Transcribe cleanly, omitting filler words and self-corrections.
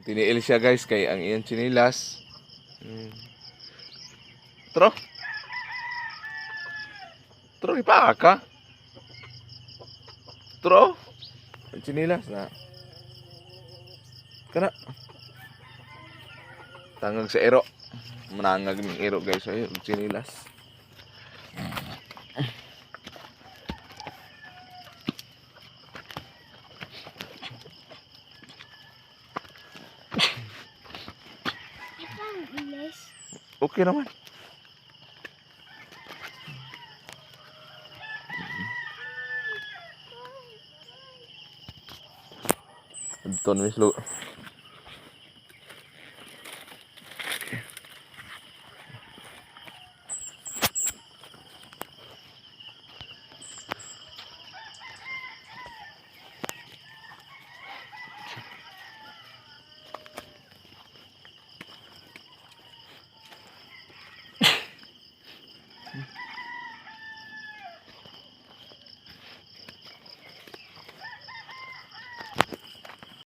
Tiniil siya, guys, kay ang iyang chinilas. Tro. Tro, ipa ka. Tro. Ang chinilas na. Kana. Tangag sa ero. Manangag ng ero, guys, ayo chinilas. Ikaw, ilis. Okay naman. Ito na mislo.